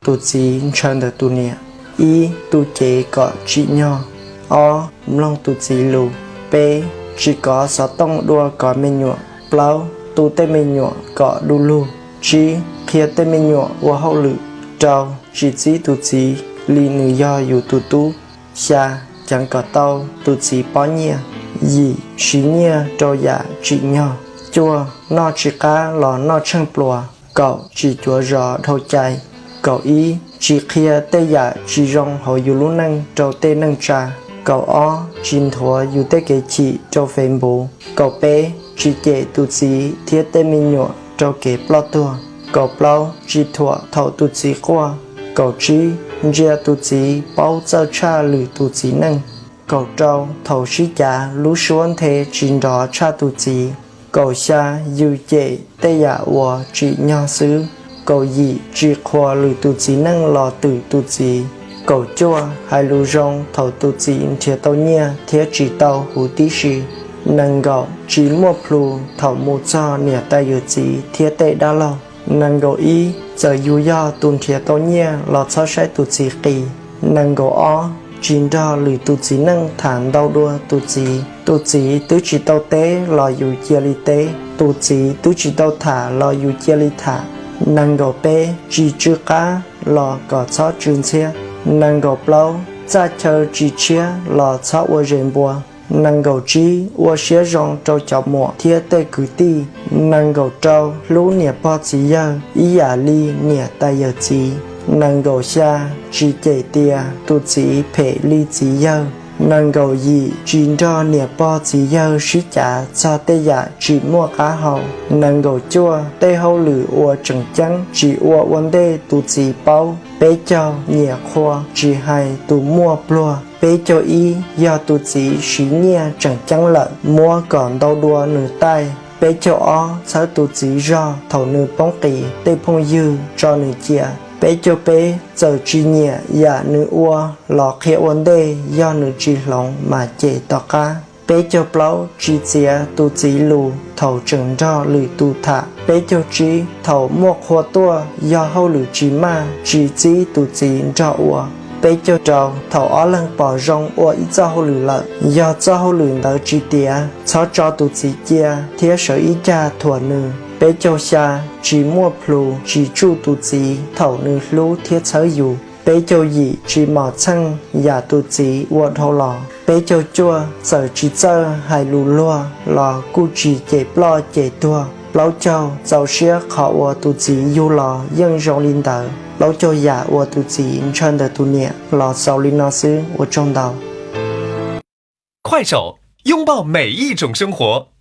tus txiv ntshaw ntawm tus niam. Ib, tu cev kom tsim nyog. Ob, mloog tus txiv lus. Peb, tsis kov xov tooj dua kov me nyuam. Plaub, tu tej me nyuam kom du lug. Tsib, qhia tej me nyuam ua hauj lwm. Rau, tsis txib tus txiv li nws yog yus tus tub. Xya, ceev kom tau tus txiv pob nyiaj. Yim, siv nyiaj rau yam tsim nyog. Cuaj, noj tsis qab los noj tsheej pluas. Kaum, tsis cuav zos dhau cai. Kaum ib, tsis qhia tej yam tsis zoo hauv yus lub neej rau tej neej tsa. Kaum ob, tsis nthuav yus tej kev chim rau Facebook. Kaum peb, tsis cem tus txiv thiab tej me nyuam rau kev ploj tuag. Kaum plaub, tsis thuam thaum tus txiv quaj. Kaum tsib, ntsia tus txiv paub txawj tshaj lwm tus txiv neej. Kaum rau, thaum sib cav lub suab nthe tsis nrov tshaj tus txiv. Kaum xya, yus cem tej yam uas tsim nyog xwb. Kaum yim, tsis qhuas lwm tus txiv neej los twm tus txiv. Kaum cuaj, hais lus zoo thaum tus txiv nrhiav tau nyiaj thiab tsis tau huv tib si. Nees nkaum, tsis muaj plhus thaum mus txog niam tais yawm txiv thiab tej dab laug. Nees nkaum ib, txawm yus yog tus nrhiav tau nyiaj los txhob saib tus txiv qis. Nees nkaum ob, tsis nrog lwm tus txiv neej tham ntau dua tus txiv. Tus txiv twb tsis tau teb los yus cia li teb, tus txiv twb tsis tau tham los yus cia li tham. Nees nkaum peb, tsis tsw qab los kom txhob tsw ntxhiab. Nees nkaum plaub, txaj chaw tsis tshiab los txhob ua zes npua. Nees nkaum tsib, ua siab zoo rau cov muam thiab tej kwv tij. Nees nkaum rau, hlub niam pog txiv yawg ib yam li niam tais yawm txiv. Nees nkaum xya, tsis cem tias tus txiv phem li txiv yawg. Nees nkaum yim, tsis nrog niam pog txiv yawg sib cav txog tej yam tsis muaj qab hau. Nees nkaum cuaj, tej hauj lwm uas tseem ceeb tsis ua ua ntej tus txiv paub. Peb caug, nyiam qhua tsis hais tus muaj pluag. Peb caug ib, yog tus txiv siv nyiaj tseem ceeb lawm, muab kom ntau dua nws taij. Peb caug ob, txhawb tus txiv zog thaum nws poob qis, tej phooj ywg tso nws cia. Peb caug peb, txawm tsis nyiam yam nws ua los qhia ua ntej, yog nws tsis hloov mas cem tom qab. Peb caug plaub, tsis txiav tus txiv lus thaum tseem nrog lwm tus tham. Peb caug tsib, thaum muaj qhua tuaj, yog hauj lwm tsis maj, tsis txib tus txiv nrog ua. Peb caug rau, thaum ob leeg pom zoo ua ib txoj hauj lwm lawm, yog txoj hauj lwm ntawd tsis tiav, txhob tso tus txiv cia thiab sawv ib cag thuam nws. Peb caug xya, tsis muaj plhus tsis tsuj tus txiv thaum nws hlub thiab txhawb yus. Peb caug yim, tsis mom txheej yam tus txiv ua dhau los. Peb caug cuaj, txawm tsis txawj hais lus luag los kuj tsis cem ploj cem tuag. Plaub caug, txaus siab qhov uas tus txiv yug los yeej zoo li ntawd. Plaub caug yam uas tus txiv ntshaw ntawm tus niam los xaus li no xwb, ua tsaug ntau. 快手，拥抱每一种生活。